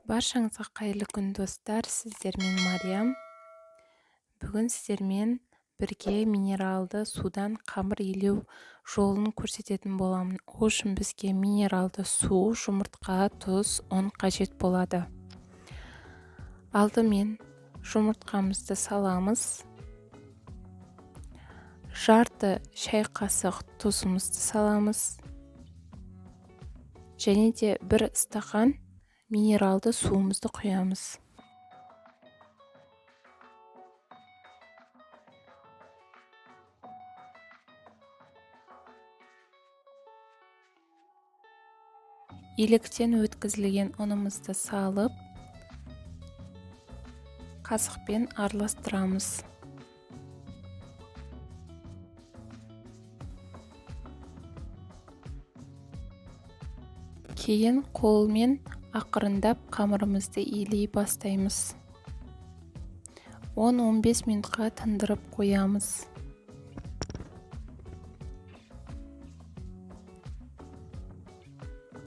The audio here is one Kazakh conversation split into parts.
Баршаңызға қайырлы күн, достар! Сіздермен Мариям. Бүгін сіздермен бірге минералды судан қамыр илеу жолын көрсететін боламын. Ол үшін бізге минералды су, жұмыртқа, тұз, ұн қажет болады. Алдымен жұмыртқамызды саламыз. Жарты шай қасық тұзымызды саламыз. Және де бір стақан минералды суымызды құямыз. Електен өткізілген ұнымызды салып, қасықпен араластырамыз. Кейін қолмен ақырындап қамырымызды илей бастаймыз. 10-15 минутқа тындырып қоямыз.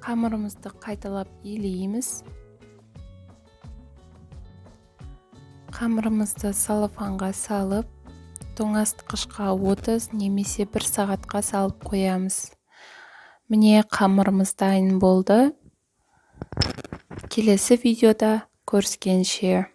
Қамырымызды қайталап илейміз. Қамырымызды целлофанға салып, тоңазытқышқа 30 немесе 1 сағатқа салып қоямыз. Міне, қамырымыз дайын болды. Келесі видеода көріскенше.